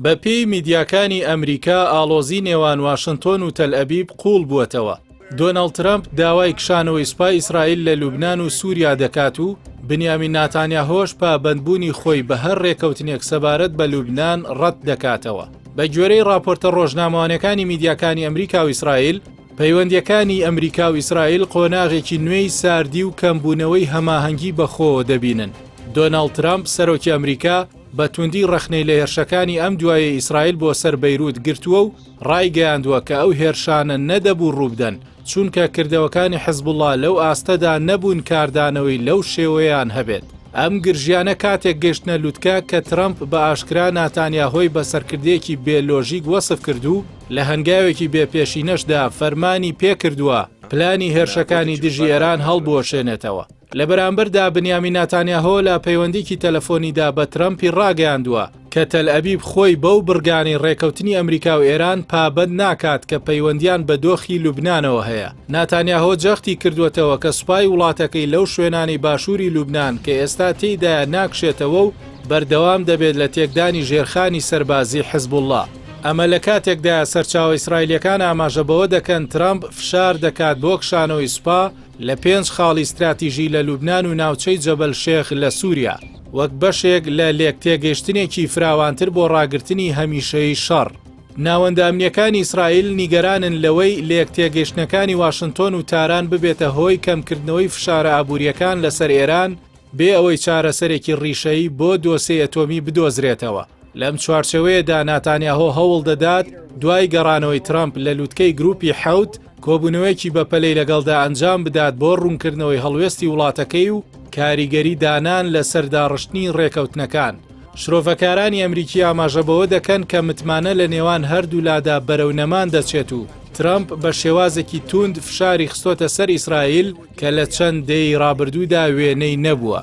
بەپێی میدیاکانی ئەمریکا ئاڵۆزی نێوان واشنتۆن و تەلئەبیب قووڵ بووەتەوە. دۆناڵد ترەمپ داوای کشانەوەی سوپای ئیسرائیل لە لوبنان و سووریا دەکات و بنیامین ناتانیاهۆش پابەندبوونی خۆی بە هەر رێکەوتنێک سەبارەت بە لوبنان رەت دەکاتەوە. بەگوێرەی راپۆرتە رۆژنامەوانیەکانی میدیاکانی ئەمریکا و ئیسرائیل، پەیوەندییەکانی ئەمریکا و ئیسرائیل قۆناغێکی نوێی ساردی و کەمبوونەوەی هەماهەنگی بەخۆوە دەبینن. دۆناڵد ترەمپ، سەرۆکی ئەمریکا، بە توندی ڕەخنەی لە هێرشەکانی ئەم دوایەی ئیسرائیل بۆ سەر بەیروت گرتووە و ڕایگەیاندووە کە ئەو هێرشانە نەدەبوو ڕووبدەن، چونکە کردەوەکانی حزبوڵڵا لەو ئاستەدا نەبوون کاردانەوەی لەو شێوەیەیان هەبێت. ئەم گرژییانە کاتێک گەیشتنە لوتکە کە ترەمپ بە ئاشکرا ناتانیاهۆی بە سەرکردەیەکی بێ لۆژیک وەسف کرد و لە هەنگاوێکی بێ پێشینەشدا فەرمانی پێکردووە پلانی هێرشەکانی دژی ئێران هەڵبوەشێنێتەوە. لە بەرامبەردا بنیامین ناتانیاهۆ لە پەیوەندیکی تەلەفۆنیدا بە ترەمپی ڕاگەیاندووە کە تەلئەبیب خۆی بەو بڕگانەی ڕێکەوتنی ئەمریکا و ئێران پابەند ناکات کە پەیوەندیان بە دۆخی لوبنانەوە هەیە. ناتانیاهۆ جەختی کردووەتەوە کە سوپای وڵاتەکەی لەو شوێنانەی باشووری لوبنان کە ئێستا تێیدایە ناکشێتەوە و بەردەوام دەبێت لە تێکدانی ژێرخانی سەربازی حزبوڵڵا. ئەمە لە کاتێکدایە سەرچاوە ئیسرائیلییەکان ئاماژە بەوە دەکەن ترەمپ فشار دەکات بۆ کشانەوەی سوپا لە پێنج خاڵی ستراتیژی لە لوبنان و ناوچەی جەبەل شێخ لە سووریا، وەک بەشێک لە لێکتێگەیشتنێکی فراوانتر بۆ ڕاگرتنی هەمیشەیی شەڕ. ناوەندە ئەمنییەکانی ئیسرائیل نیگەرانن لەوەی لێکتێگەیشتنەکانی واشنتۆن و تاران ببێتە هۆی کەمکردنەوەی فشارە ئابوورییەکان لەسەر ئێران بێ ئەوەی چارەسەرێکی ڕیشەیی بۆ دۆسێی ئەتۆمی بدۆزرێتەوە. لەم چوارچێوەیەدا ناتانیاهۆ هەوڵ دەدات دوای گەڕانەوەی ترەمپ لە لوتکەی گروپی حەوت، کۆبوونەوەیەکی بەپەلەی لەگەڵدا ئەنجام بدات بۆ ڕوونکردنەوەی هەڵوێستی وڵاتەکەی و کاریگەری دانان لەسەر داڕشتنی ڕێکەوتنەکان. شرۆڤەکارانی ئەمریکی ئاماژە بەوە دەکەن کە متمانە لە نێوان هەردوولادا بەرەو نەمان دەچێت و ترەمپ بە شێوازێکی تووند فشاری خستۆتە سەر ئیسرائیل کە لە چەند دەیەی ڕابردوودا وێنەی نەبووە.